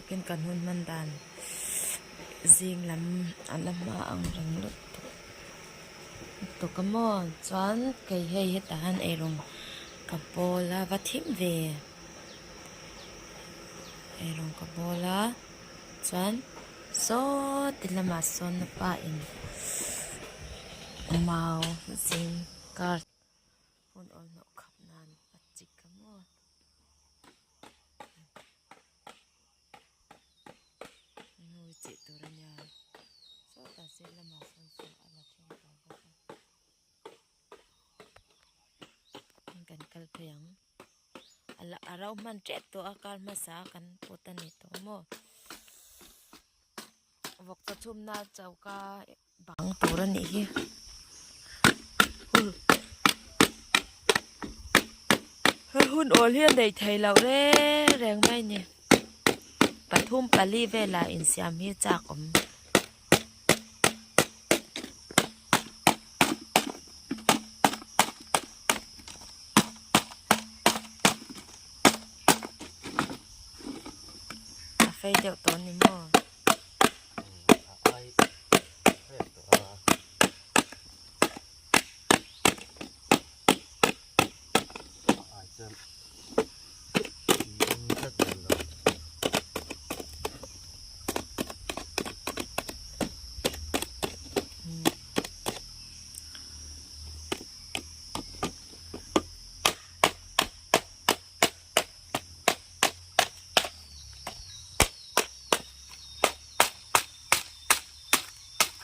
Tukin kan hun hman dan zing lam a la hma ang reng lutuk lutuk a maw chuan kei hei hetah hian eirawng ka bawl a va thim ve eirawng ka bawl a chuan saw ti lamah sawn a pa in mau zing kar hun awl hnawh khap nan a chik a maw. Engemaw chih tur a nia sawtah sir lamah sawn saw a la then tawh bawk a kan kal phei ang a la a ro hman tep tawh a kar hmasa a kan put a ni tawh maw vawk chaw chhumna choka bang tur a nih hi he hun awl hi a neih theih loh reng reng mai a ni pathum pali velah insiam hi chak awm. A fei deuh tawh a ni maw?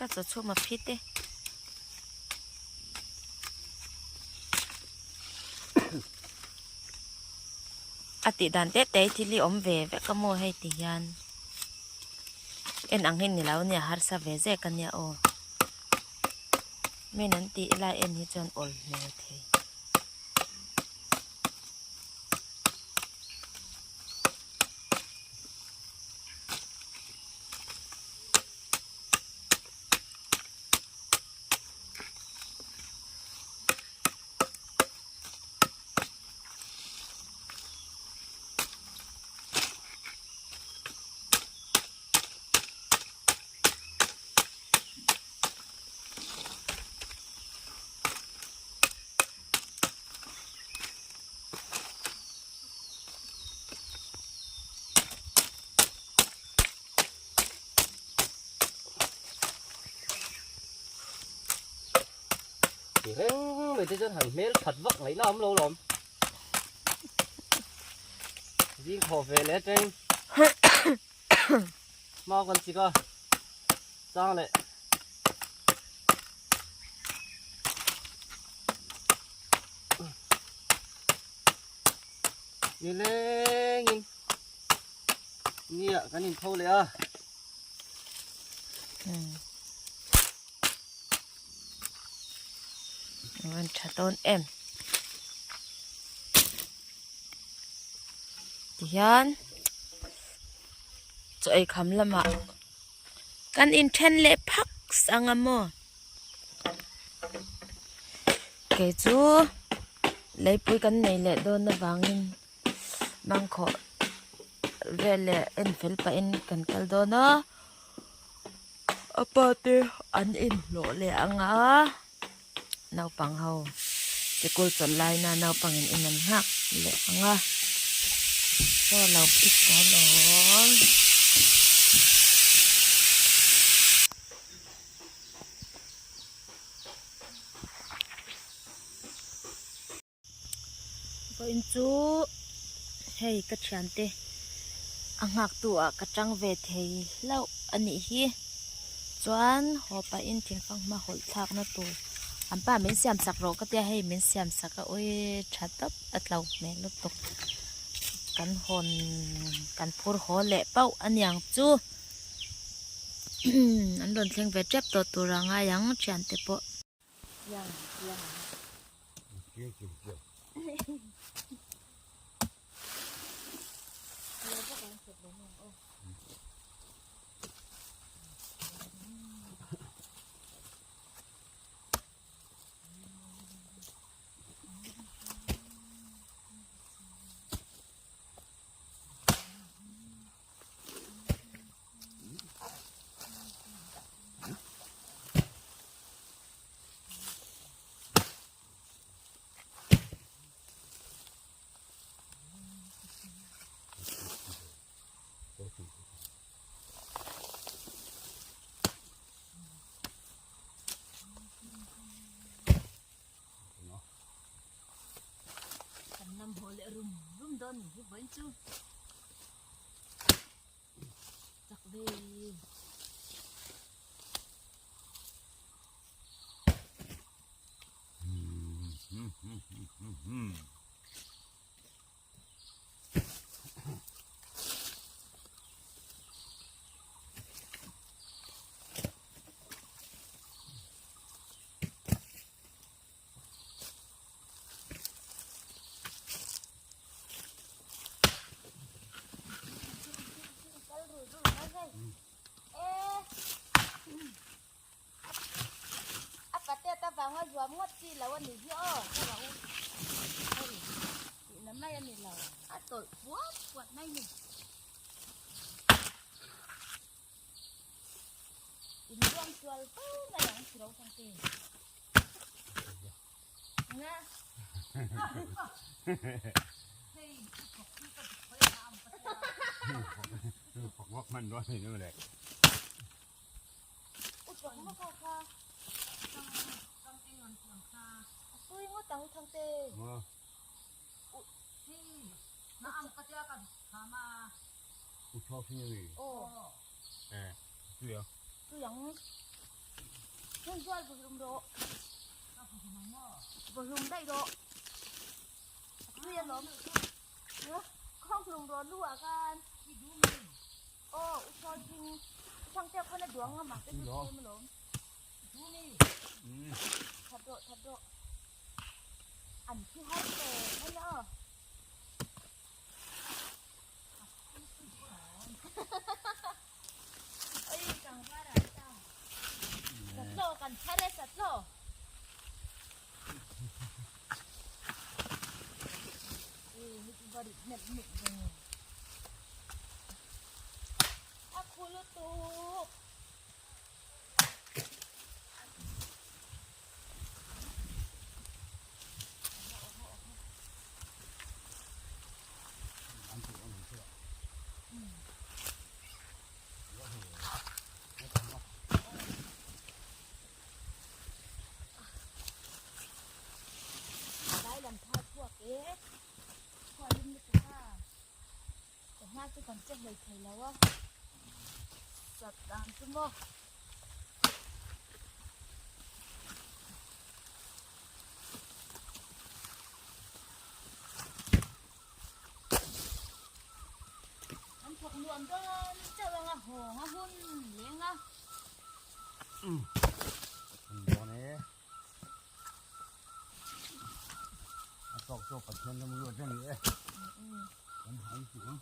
Ka chaw chhum a phit e. A tih dan te te thil hi awm ve vek a maw hei ti hian en ang hi ni lo nia harsa ve zek a nia aw. Min an tih lai en hi chuan awl hmel thei. Ti reng mai te chuan han hmel that vak ngaihna awm lo lawm. Zing thaw ve leh atangin Mau kan chik a, chang leh. Nilengin nia kan in tho leh a. An tha dawn em. Tihian chaw ei kham lamah kan inthen leh phak sang a maw kei chu leipui kan nei leh dawn avangin mangkhawh vel leh en fel pahin kan kal dawn a a pa te an inhlawh leh ang a naupang ho sikul chawlh laina naupangin in an nghak leh ang a chaw lo phit ta lawm. Vawiin chu hei ka thiante a nghak tu ah ka tang ve thei hlauh a nih hi chuan haw pahin thingfang hma hawlh thlak na tur an pa min siam sak rawh ka tia hei min siam sak a awi tha tawp a tlo hmel lutuk kan hawn kan phur haw leh pauh a niang chu an rawn thleng ve tep tawh tur a ngai ang thiante pawh. dawn ni hi vawiin chu chak ve. A patet avanga zuam ngawt chi lo a ni hi aw ka va u hei tihna mai a ni lo a tawlh puat puat mai ni inruang sual fo mai ang si lo thangte nga hei Vak man dawn a ni le. Aw u sawi thing thangte pawn a duang a mah te chu tlem alawm. That rawh that rawh. An thi har hle mai a. Oi kangvar ah ta. Satlo kan thar e satlo. A khu lutuk. Lai lam phai chhuak e khua lum lutuk a ka hma chu kan che hlei thei lo a sat dan chu maw. An thawk nuam dawn chauh ang a hawng a hun leng a. An dawn e. A tawk chu Pathian ram ruat a ni e. Kan han tih ang.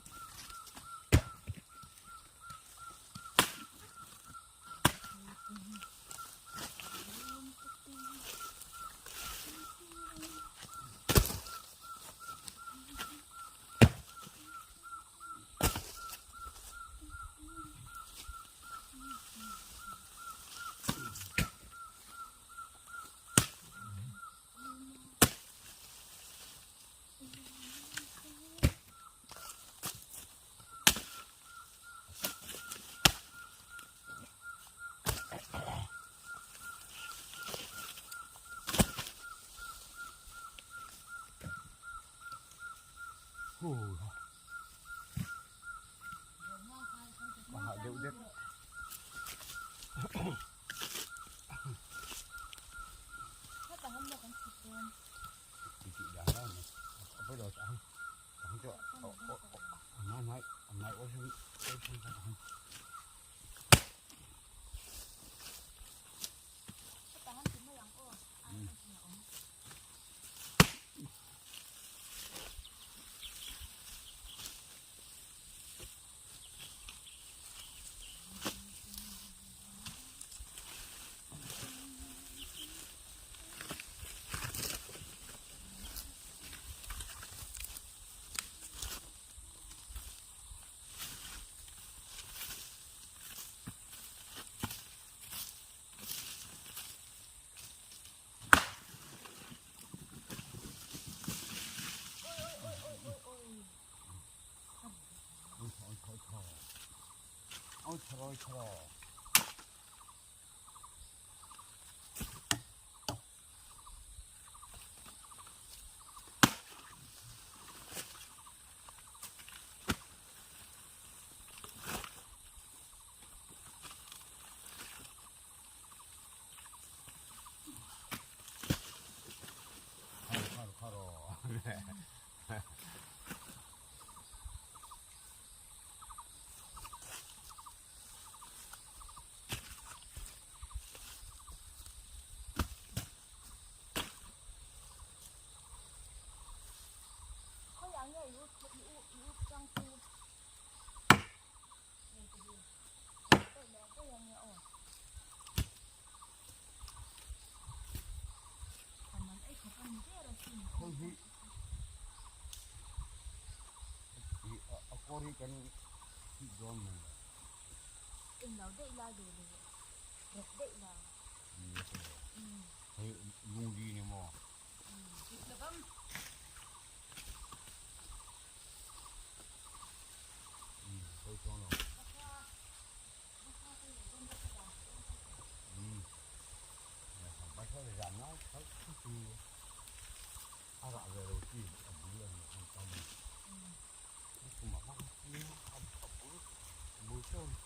Ka hah deuh deuh. Motor hi kan thih dawn mai lo. Englo daih la duh leh rawk daih la. Hei lungli ni maw? Pawi chuang lo. A rah ve lo chi a bul a nih khan tam a ni. Kum a hmang a bul a bul teuh a ni.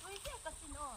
Tui vek asin aw.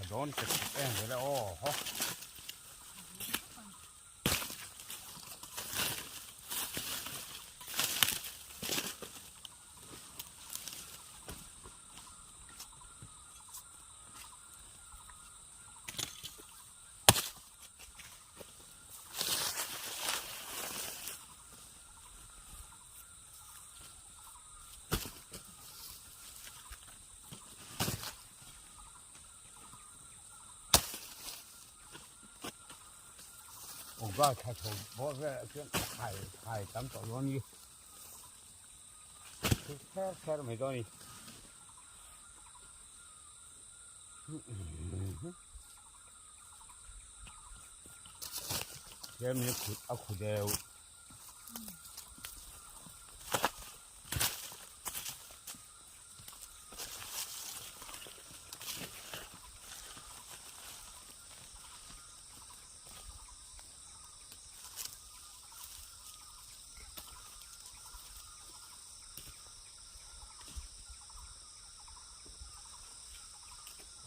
Dawn ka chhip em vele aw haw. Awga tha chho bawr velah chuan a khai khai tam tawh dawn ni. Kher kher mai dawn ni. Tlem hi a khu deuh.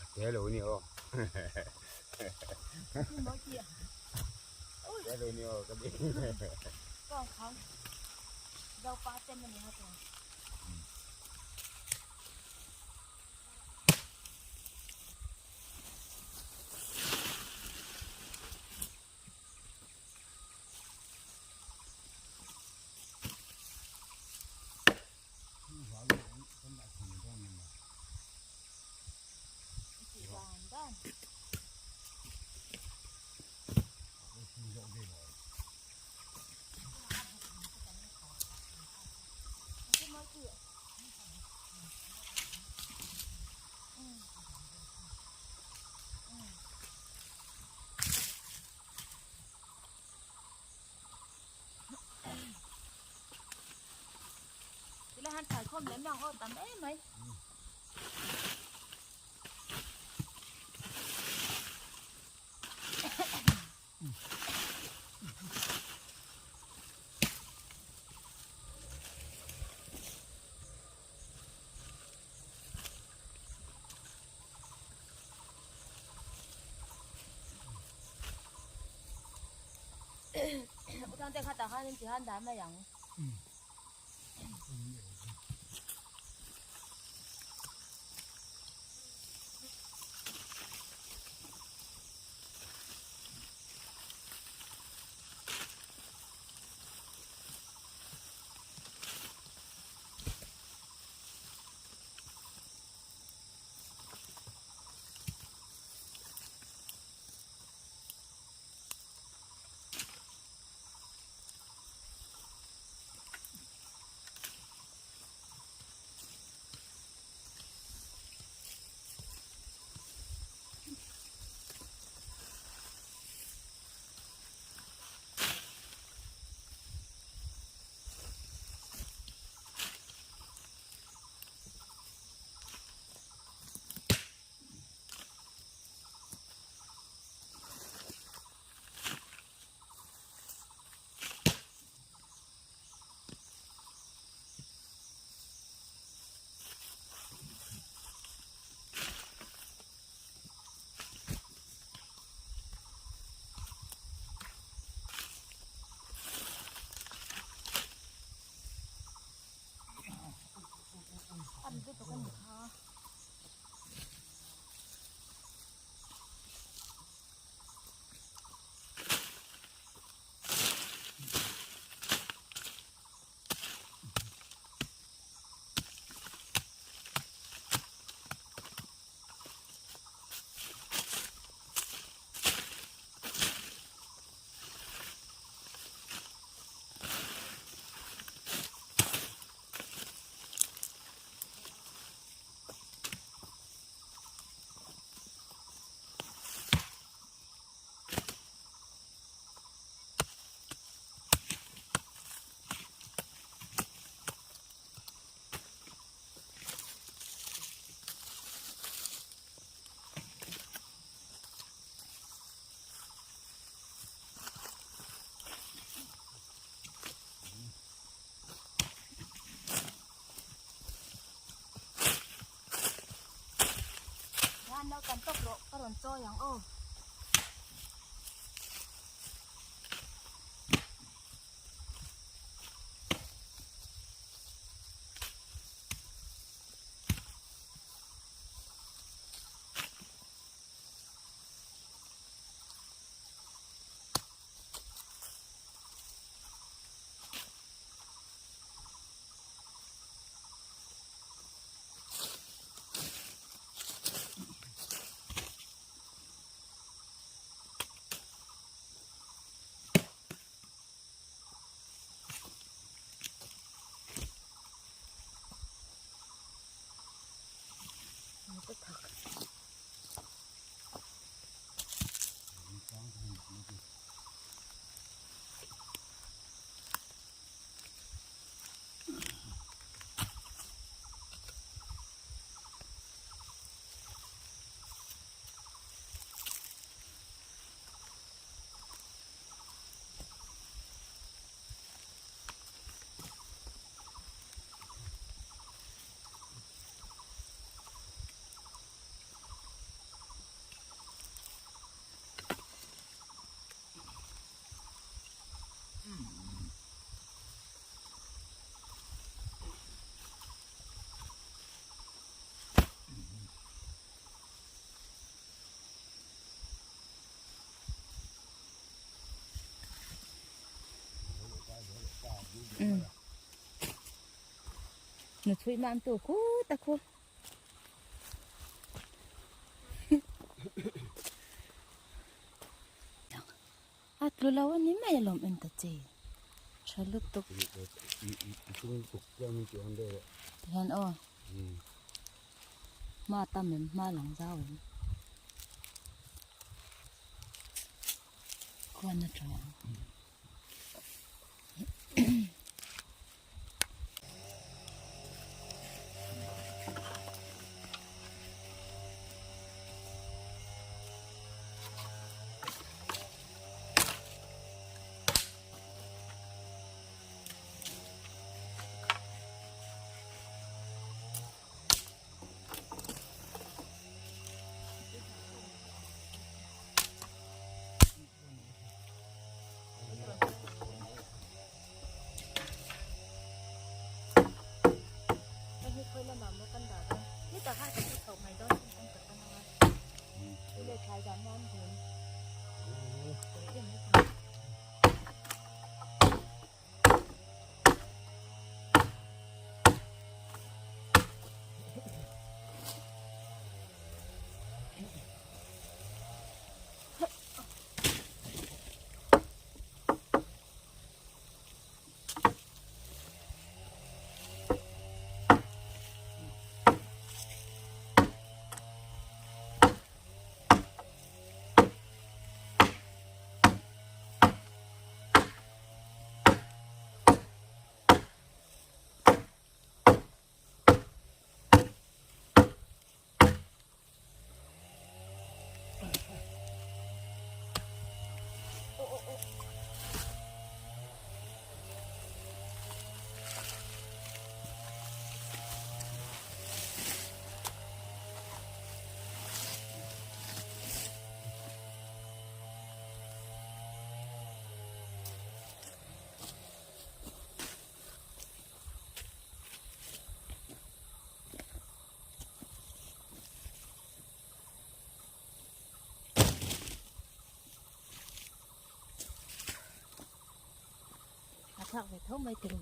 A te lo ni aw. Te lo ni aw ka ti. Um nu chhui mam tu khu ta khu a tlu lo ani mai alawm en ta che tha lutuk tihian aw hma tam em hma lang zau em khuan a tha ang. Hei hi khawi lamah maw kan dah dawn hetah khan kan ti chhoh mai dawn sin kawng ka pan anga tui leh thlai zah nan dun tawih em mai thei. A thlak ve tho mai tiro.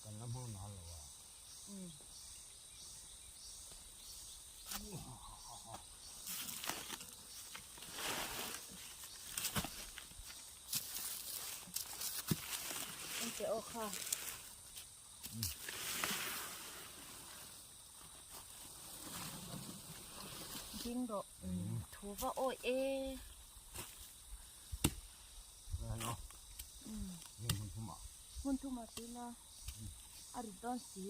Kan la hmang nal lo a. Ente aw kha. Ding rawh. Thu va awi e. Hmun thumah tuna a rit dawn si.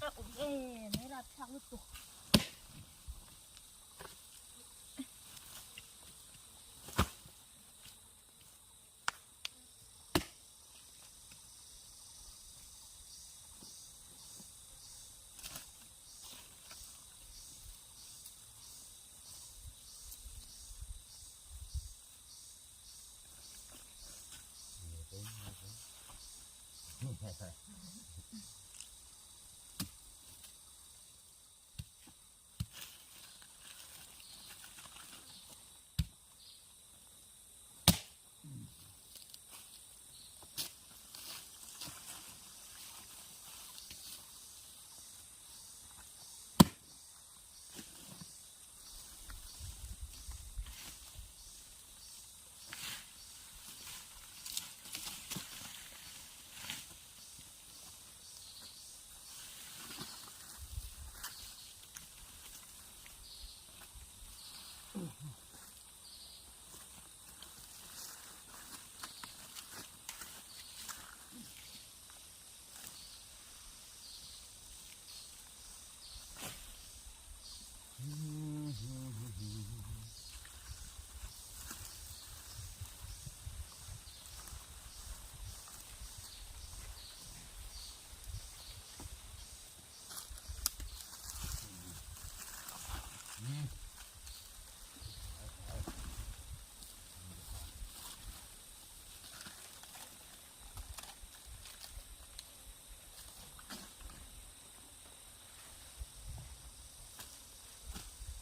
A awm em mai rapthlak lutuk.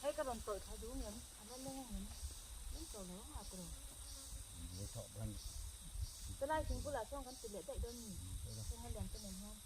Hei ka rawn tawih thla duh ngem a va leng angem leng tawh lo ang a tawh. Chulai thing bulah chuan kan ti leh daih dawn ni heng a lian te nen hian.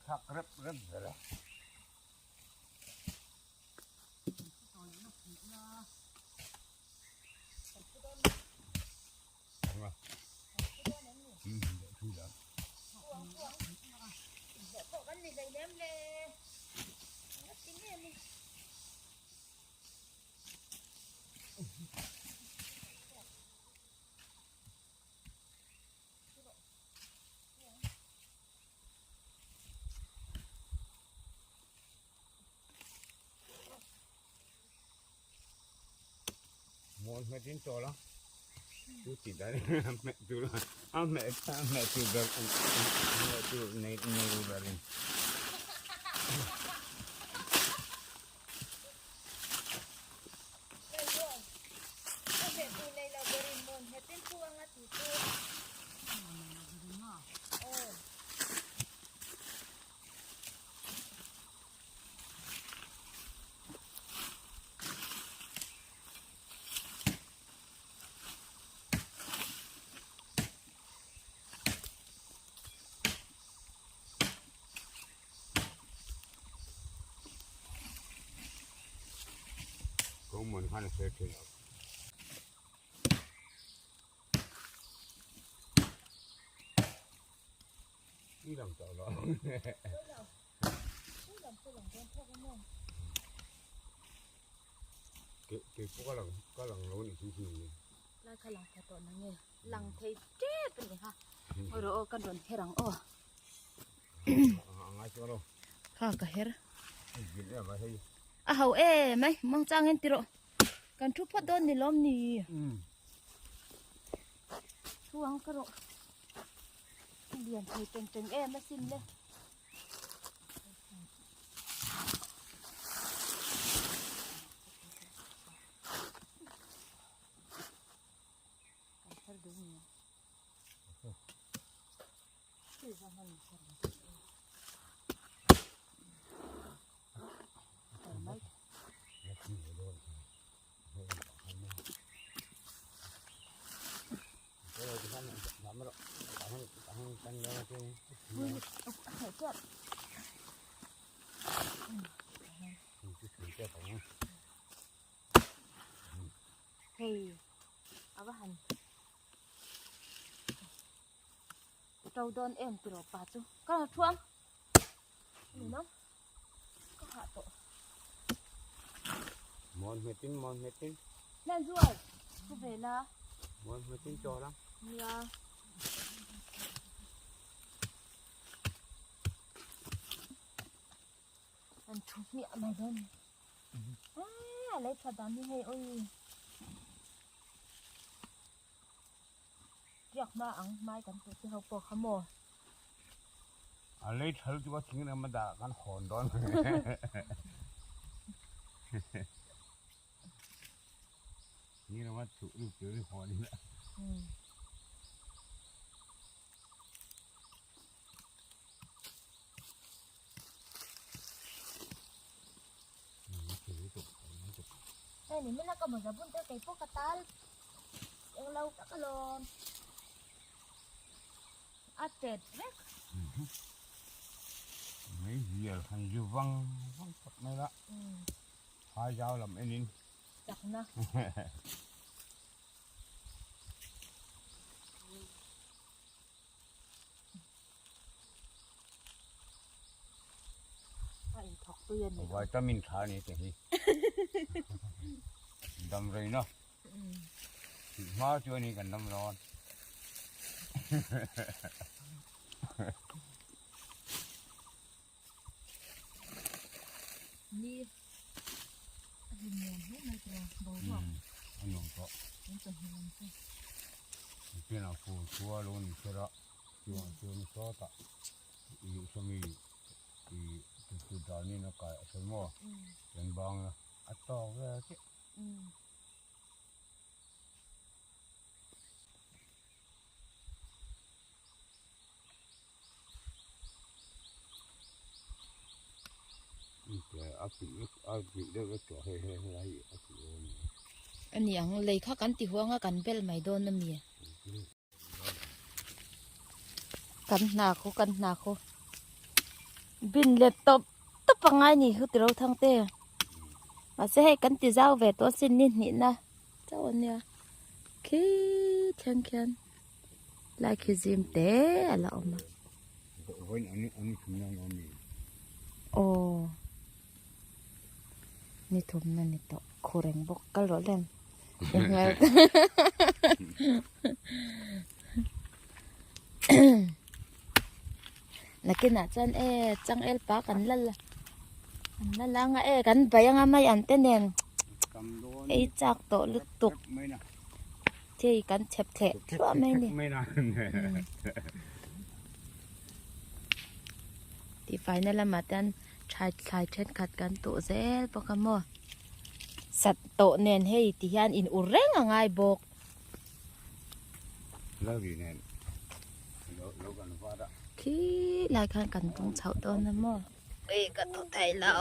Thak rep rep zel a. Mual hmet in chawl a chu ti dan a hmet tur a hmet a hmet tur ber hmet tur nei nei ru ber in. khan a sawi thin a. I lang tawh lo. Ke ke pawh ka lang ka lang lo ni chu chu. Lai kha lang tha tawh na nge. Lang thei tep a ni ha. Aw rawh aw kan rawn her ang aw. Kha ka her. A ho e mai mang chang en ti rawh. Kan thu phawt dawn ni lawm ni. Thu ang ka rawh. Lian thei teng teng em asin le. Kan her duh ni. Hei a va han to dawn em tiraw pa chu ka la thuang ni no ka hah tawh Mon hmetin mon hmetin hlan zual thu ve la mon hmetin chaw la nia an thu hmiah mai dawn a lei tha dan hi hei oi Tiak hma ang hmai kan tih te ho pawh kha maw? A lei thal chu a thing ram a dah kan hawn dawn. Thing ram a thuh lut tur hi hawn ila. Hei ni min a ka mawza bun te kei pawh ka tal eng lo tak alawm a tet vek. Mai hial han zu vang vang tak mai la hai zau lam enin chakna. A inthawk tui a ni. Vitamin tha a ni te hi. Dam rei na. Thih hma chu a ni kan dam rawn. Ni a hlim nuam hle mai tawh a boruak. A nuam tawh. Kan chawhnu lam chu. Pian a fur chua lo ni kher a. Chuan chuan sawtah i sawmi i tutu danin a kai a sawi maw? Chuan bang a tawk vel chiah. A pilh a pilh deuh vek tawh hei hei helai hi a pilh awm. A ni ang lei kha kan ti huang a kan bel mai dawn a mi? Kan hna khu kan hna khu bin let tawp tawp a ngai ni khu tiro thang te mahse hei kan ti zau ve tawh sin ni hnih na chauh a nia khi thleng khian lai khi zim te a la awm a. Aw ni thumna ni tawh khu reng bawk kal rawh lem. Nakinah chuan e changel pa kan la la an la la anga e kan bai anga mai an te nen ei chak tawh lutuk thei kan chhep thleh thluah mai a ni tihfaina lamah te hian thlai thlai thenkhat kan tuh zel bawk a maw. Sat tawh nen hei ti hian in ur reng a ngai bawk. Khi lai khan kan bung chhoh dawn a maw. Ui ka thaw thei lo.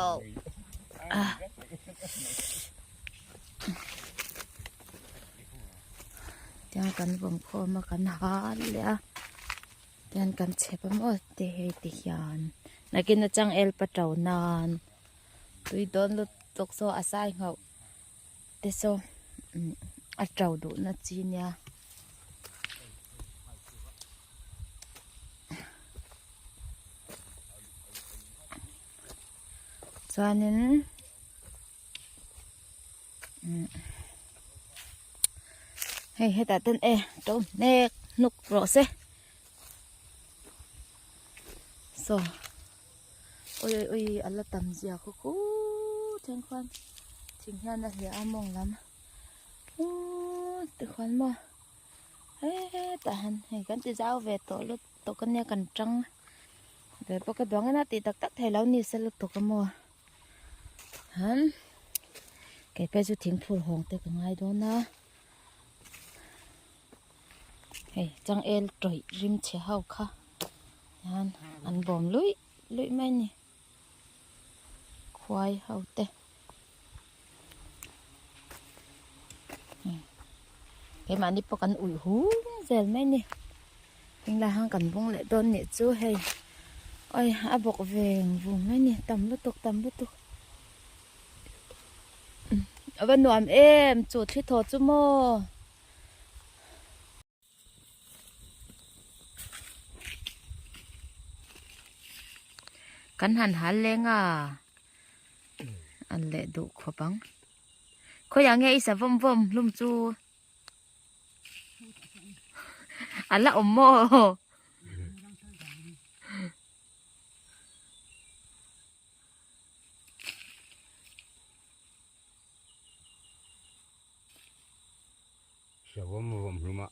Tiang kan vawm khawm a kan hal leh a. Tiang kan chhep a maw te hei ti hian. Nakin atang el pa to nan. Tui dawn lutuk saw a sai nghauh. te saw a to duhna chi nia. Chuanin hei hetah ten e to hnek hnuk rawh se saw ui ui ui a la tam zia khaw khu then khuan thing hian a hliah a mawng lam tikhuan maw hetah hian hei kan ti zau ve tawh lutuk ania kan tang ve bawk a duang ena tih tak tak theih loh ni se lutuk a maw han kei phei chu thingphur hawng te ka ngai dawn a hei changel tawih rim chhe ho kha hian an bawm luih luih mai a ni khuai ho te. Keimahni pawh kan uih hum zel mai a ni heng lai hian kan bung leh dawn nih chu hei awi a bawk veng vung mai a ni tam lutuk tam lutuk a va nuam em chu thli thaw chu maw. Kan han hal leng a an leh duh khawp ang khawiah nge i sa vawm vawm hlum chu a la awm maw. Savawm a vawm hlum a.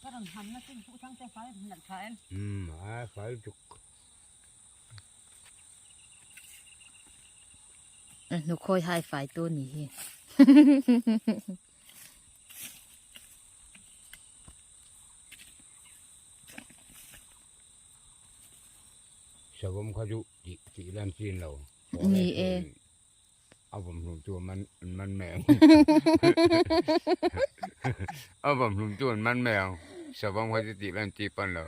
Ka rawn ham na chu buh thang te fai nalh tha em. Umm a fai lutuk. Hnukhawi hai fai tu ni hi. Savawm kha chu tih tih lan chin lo. Ni e. A vawm hlum chu an man mai ang. A vawm hlum chu an man mai ang. Savawm kha chu tih lan chi pawn lo.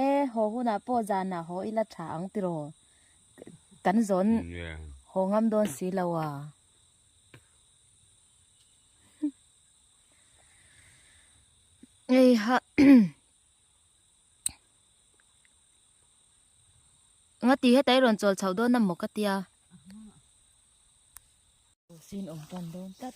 E haw hunah pawh zanah haw ila tha ang tiraw. Kan zawn haw ngam dawn si lo a. Eiha. Nga ti heta i rawn chawl chhoh dawn a maw ka tia. Sin awm tan dawn tlat.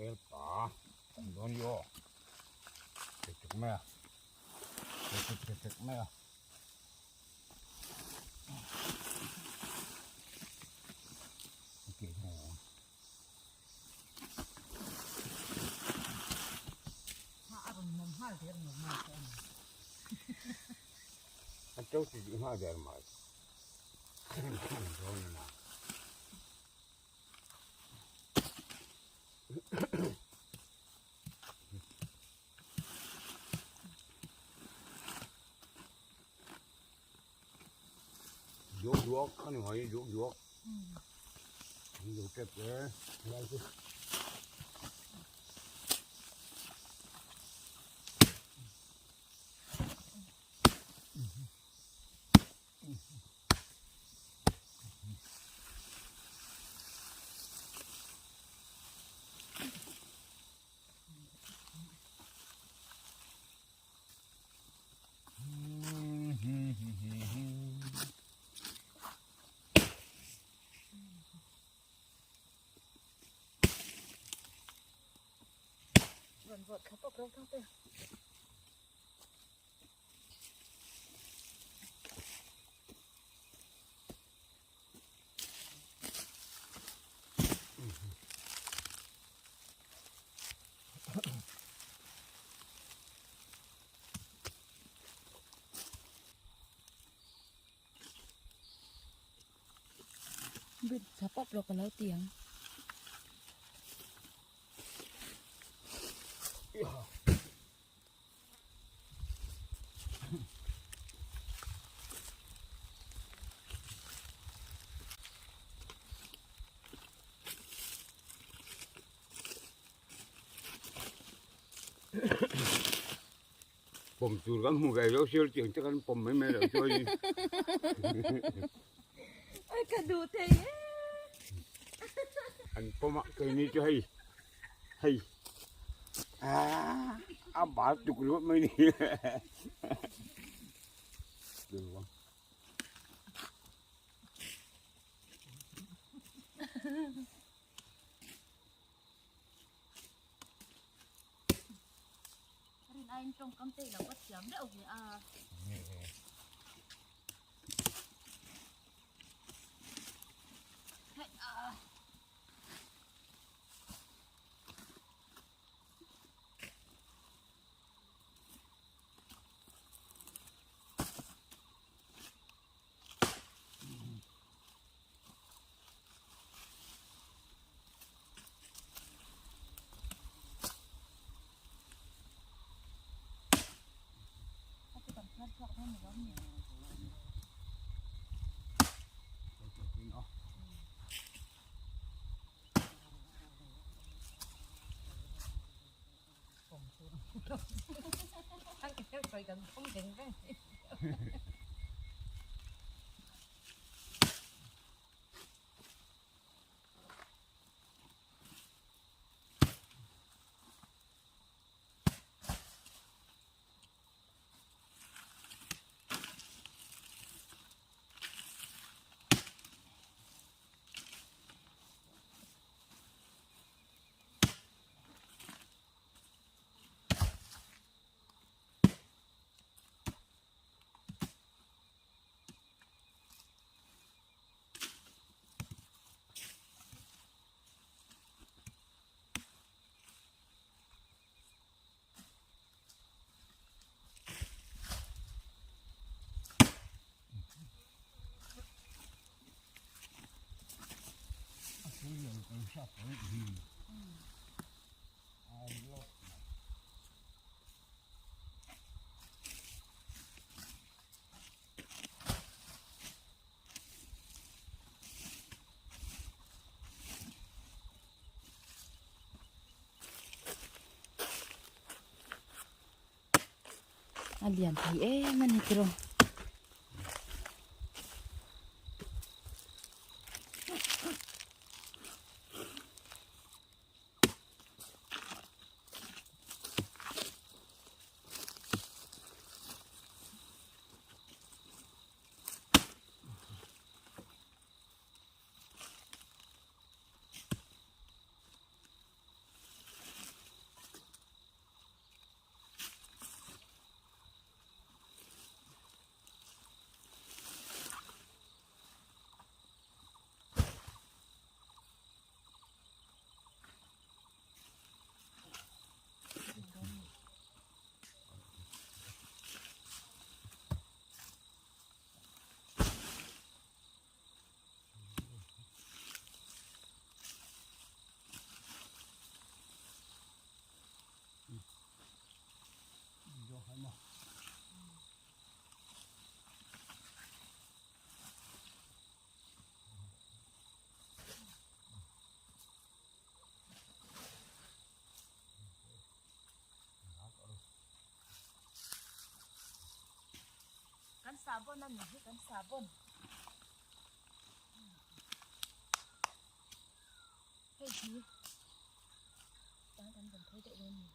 El pa dawn yo chek chek mai a chek chek chek mai a A rawn mawm nghal der mawm mai te a ni. to ti nga der mai dawn na. Duak duak ani mai duak duak. Duak tep e. Lai chu. Rawn vawt thla pawp ro thang te. Bit tha pawp rawh ka lo ti ang. Pawm tur kan hmu ve lo sil tiang te kan pawm mai mai lo chu a ni. Oi ka duh thei e. An pawm a keini chu hei hei a bal tuk luat mai ni. Rin aiin tawngkam te ilo va thiam deuh ve a. Hei a. A lian thei em a ni tiraw. sahbawn a nih hi kan sahbawn. Hei hi tan kan rawn phei deuh dawn a ni.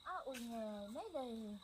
A ui ngei mai đây.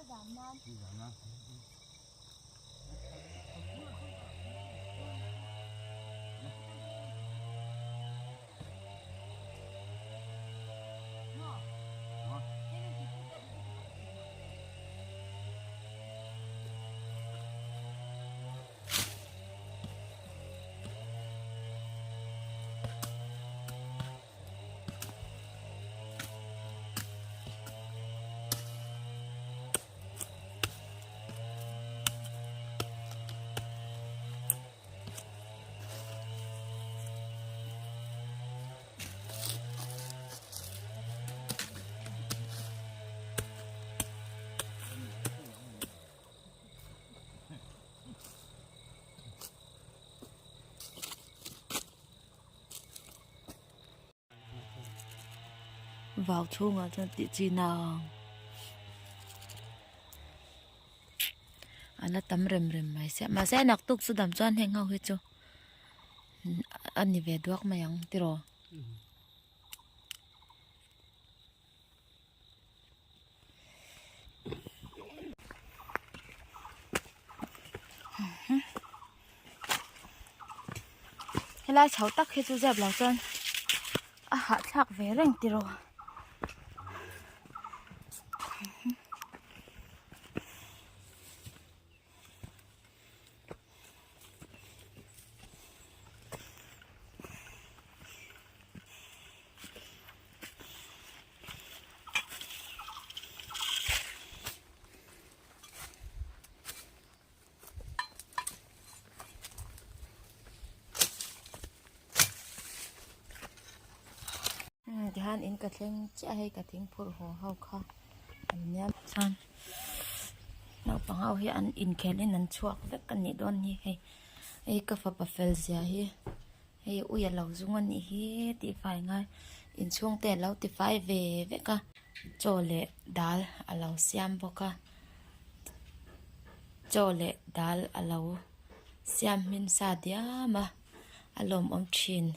Zam nan. Vau chhungah chuan tih chi nang a la tam rem rem mai sia mahse naktuk chu dam chuan heng ho hi chu a ni ve duak mai ang tiraw. Helai chho tak hi chu zep lo chuan a hahthlak ve reng tiraw. Tihian in ka thleng chiah hei ka thing phurh haw ho kha an nia chuan naupang ho hi an inkhel in an chhuak vek a nih dawn hi hei hei ka fapa fel zia hi. Hei ui a lo zung a nih hi tih fai ngai inchhung te a lo ti fai ve vek a chaw leh dal a lo siam bawk a chaw leh dal a lo siam hmin sa diam a a lawmawm thin.